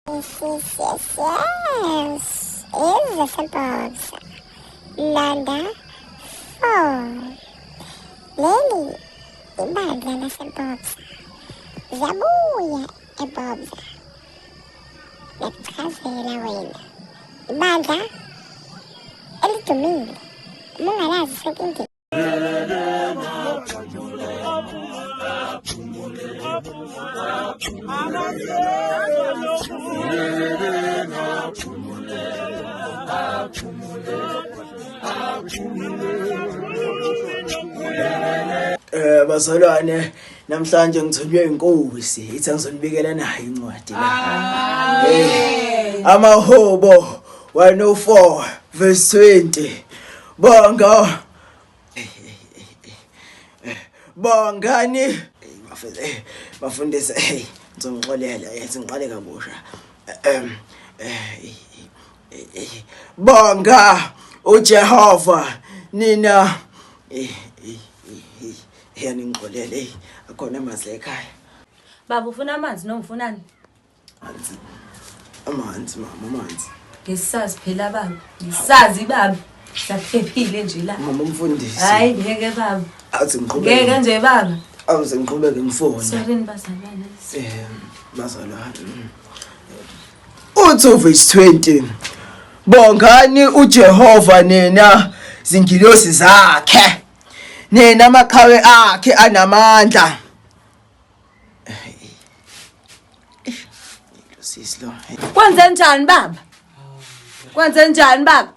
Yes, yes, yes, yes. Ezasebhobsa. Nanda 4. Leli ibandla lasebhobsa. Ziyabuya ebhobsa. Ngiyakuchazela wena. Ibandla elidumile. Uma ungalazi senkingeni. Bazalwane namhlanje ngithunywe inkosi ithi angizonibikela nayo incwadi la. Amahubo 104 verse 20. Bonga Bongani bafundisi hey ngizongixolela yazi ngiqale kabusha. Bonga uJehova nina yaningixolele akhona amazwi ekhaya. Baba ufuna amanzi noma ufunani? Amanzi. Amanzi mama amanzi. Ngisazi phela baba. Ngisazi baba. Saphephile nje la. Mama umfundisi. Hayi ngeke baba. Athi ngiqhubeke. Ngeke nje baba. Awuze ngiqhubeke ngifone. Sorry bazalwane. Bazalwane. Uthi verse 20. Bongani uJehova nina zingilosi zakhe. Nina amaqhawe akhe anamandla. Sisi lo. Kwenze njani baba? Kwenze njani baba?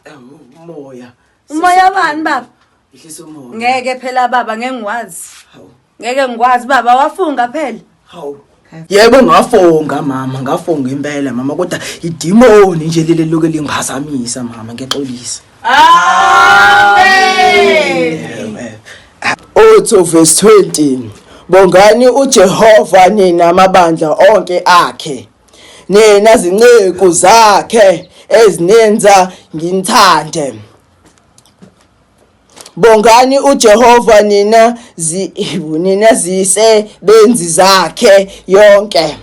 Umoya. Umoya bani baba? Ihlisa umoya. Ngeke phela baba ngeke ngikwazi. Hawu. Ngeke ngikwazi baba wafunga phela. Hawu. Yebo ngafunga mama, ngafunga impela mama kodwa idimoni nje leli loke lingiphazamisa mama ngiyaxolisa. Amen. Uthi verse 20 Bongani uJehova nina mabandla onke akhe nina zinceku zakhe ezinenza nginithande Bongani uJehova nina zi nina zisebenzi zakhe yonke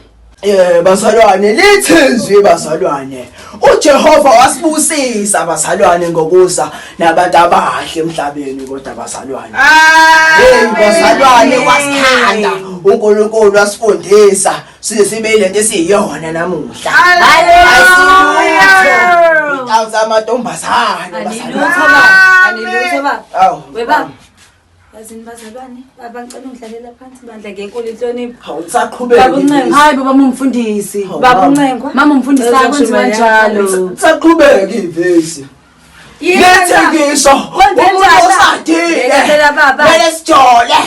bazalwane lithi izwi bazalwane uJehova wasibusisa bazalwane ngokuza nabantu abahle emhlabeni kodwa bazalwane hey bazalwane wasithanda uNkulunkulu wasifundisa size sibe lento esiyiyona namuhla Hallelujah. without amantombazane Anilutho bazalwane baba. Anilutho baba. Awu. We baba. Yazini bazalwane, baba ngicela ungidlalela phansi bandla ngenkulu inhlonipho. Hawu usaqhubeka. Baba uNcengwa. Hayi baba umfundisi. Hawu, Baba mama. uNcengwa. Mama umfundisi akwenziwa njalo. Saqhubeka ivesi. Lithi ngisho Kwenze umuntu njani? osadile. Yekela baba. Kumele sijole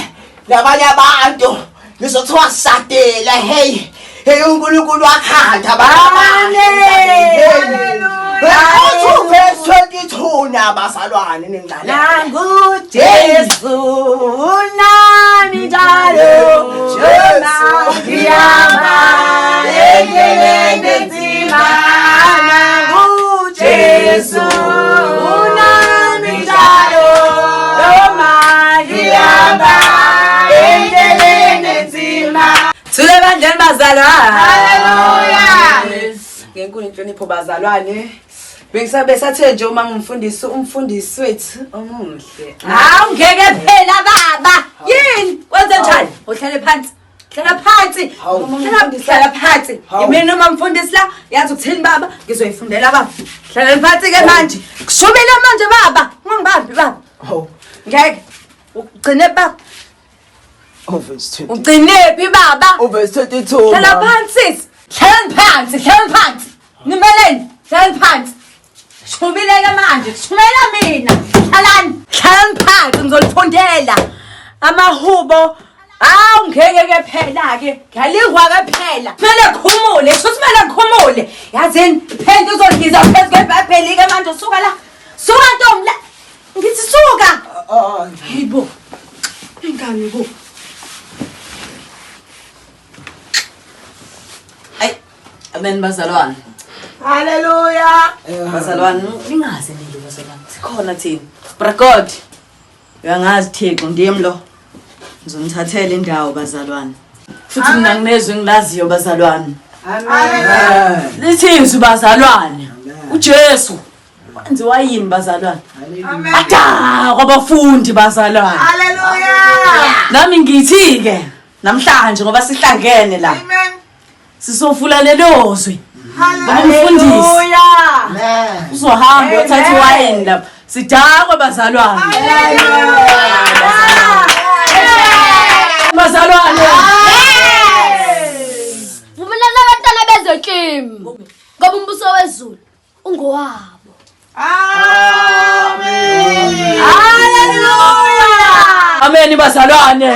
nabanye abantu. Ngizothiwa sisadile hey. Hey uNkulunkulu wakhanda abantu abahle emhlabeni. Uthi verse 22 nabazalwane ningane. Nangu Jesu nami njalo Jesu ngiyama endleleni enzima nangu Jesu unami njalo noma ngihamba endleleni enzima. Thule bandleni bazalwane. Hallelujah. Ngenkulu inhlonipho bazalwane. Bengisabe sathe nje uma ngumfundisi umfundisi wethu omuhle. Hawu ngeke phela baba. Yini? Kwenze njani? Uhlale phansi. Hlala phansi. Hawu. Hlala phansi. Hawu. Yimina uma mfundisi la, yazi ukuthini baba? Ngizoyifundela baba. Hlala phansi ke manje. Kushubile manje baba. Ungangibambi baba. Hawu. Ngeke. Ugcine baba. Oh verse 20. Ugcine phi baba? Oh verse 22. Hlala mama. phansi sis. Hlala phansi, hlala phansi. Nimeleni, hlala phansi. Shubile ke manje, shumela mina. Hlalani, hlalani phansi ngizolifundela. Amahubo Awu ngeke ke phela ke, ngiyalihwa ke phela. Kumele khumule, shuthi kumele ngikhumule. Yazini, phela uzongiza phezu kweBhayibheli ke manje suka la. Suka ntombi la. Ngithi suka. Ah, Hayibo. Ingane bo. Ayi, amen bazalwane. Hallelujah. Bazalwane, ningaze nilo bazalwane. Sikhona thina. Bra God. Uyangazi Thixo ndim lo. Ngizonithathela indawo bazalwane. Futhi mina nginezwi engilaziyo bazalwane. Amen. Lithi izwi bazalwane. UJesu wenziwa yini bazalwane? Adakwa abafundi bazalwane. Hallelujah. Nami ngithi ke namhlanje ngoba sihlangene la. Amen. Sizofula lelo zwi. Ngoba umfundisi Hallelujah. uzohamba uyothatha iwayini lapha. Sidakwe bazalwane. Bazalwane. Vumelani abantwana beze kimi ngoba umbuso wezulu ungowabo. Amen. Hallelujah. Amen bazalwane.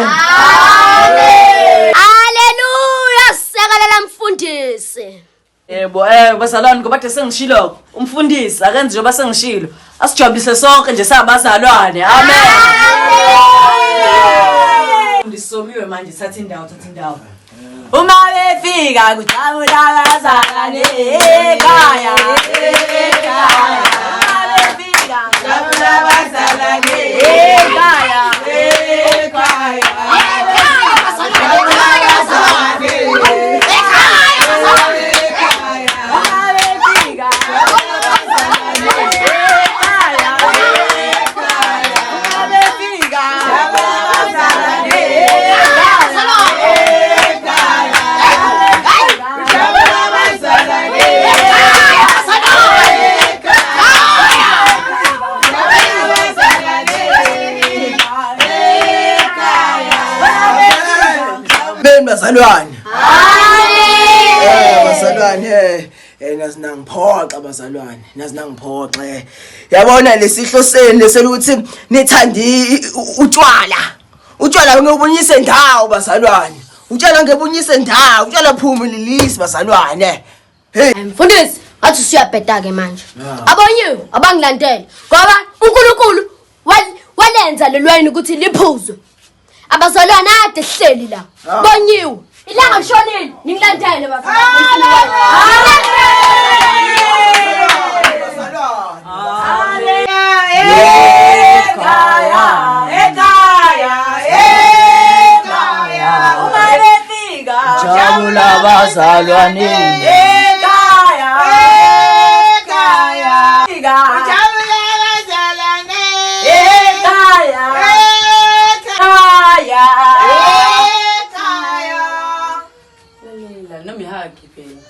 Haleluya sekalela mfundisi. Yebo bazalwane ngoba kade sengishilo umfundisi akenze njengoba sengishilo asijabulise sonke nje sabazalwane. Amen. Ndisomiwe manje thatha indawo thatha indawo. Uma befika kujabula abazalwane ekhaya ekhaya. Uma befika Jabula abazalwane ekhaya ekhaya. Uma befika ekhaya uma befika Amen bazalwane. Bazalwane nazinangiphoxa bazalwane, nazinangiphoxa. Yabona lesihlo senu leselukuthi nithanda utshwala. Utshwala ngebunyise ndawo bazalwane. Utshwala ngebunyise ndawo, utshwala phumelelisi bazalwane. Hey, Mfundisi, ngathi usuyabheda ke manje. Abonye abangilandele ngoba uNkulunkulu walenza lelwayini ukuthi liphuzwe. Abazalwane ade sihleli la. Bonyiwe. Ilanga lishonile, ningilandele bazalwane. Ekhaya, ekhaya, ekhaya. Uma befika, jabula bazalwane. ekhaya, ekhaya. Fika, Jabula abazalwane ekhaya, ekhaya. ekhaya. Noma ihagi phela.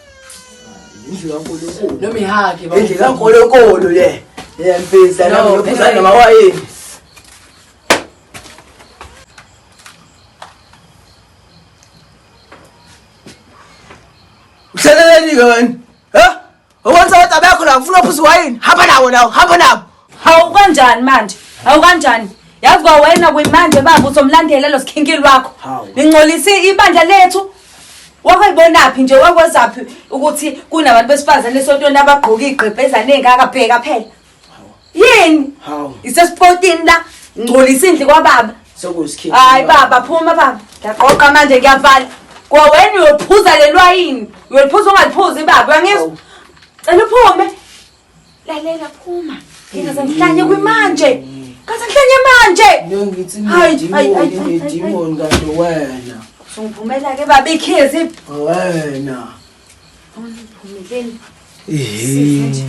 Indlu kaNkulunkulu. Noma ihagi. Indlu kaNkulunkulu le. Yemfisa No, nami ngophuza phela- noma wayini. Uhlaleleni ke wena? Ha? Ukwenza abantu abekho la ngifuna uphuza iwayini. Hamba nawo nawo, hamba nawo. Hawu kanjani manje? Hawu kanjani? Yazi kwa wena kuyimanje baba uzomlandela lo sikhinkili wakho. Hawu. Ningcolise ibandla lethu. Wakwayibonaphi nje wakwazaphi ukuthi kunabantu besifazane esontweni abagqoka igqebhezane engaka bheka phela. Yini? Hawu. Isesipotini la ngcolisa indlu kwababa. Sokusikhipha. Hayi baba phuma baba. Ngiyaqoqa manje ngiyavala. Kwa wena uyophuza lelwayini. Uyoliphuza ungaliphuzi baba uyangizwa? Hawu. Cela uphume. Lalela phuma. Ngingaze ngihlanye kwimanje. Ngaze ngihlanye manje. Ngithi Hayi, hayi, hayi, nedimoni, nedimoni kanti wena. Usungivumela ke baba ikhizi. Wena. Ngiphumeleni. Ehhe.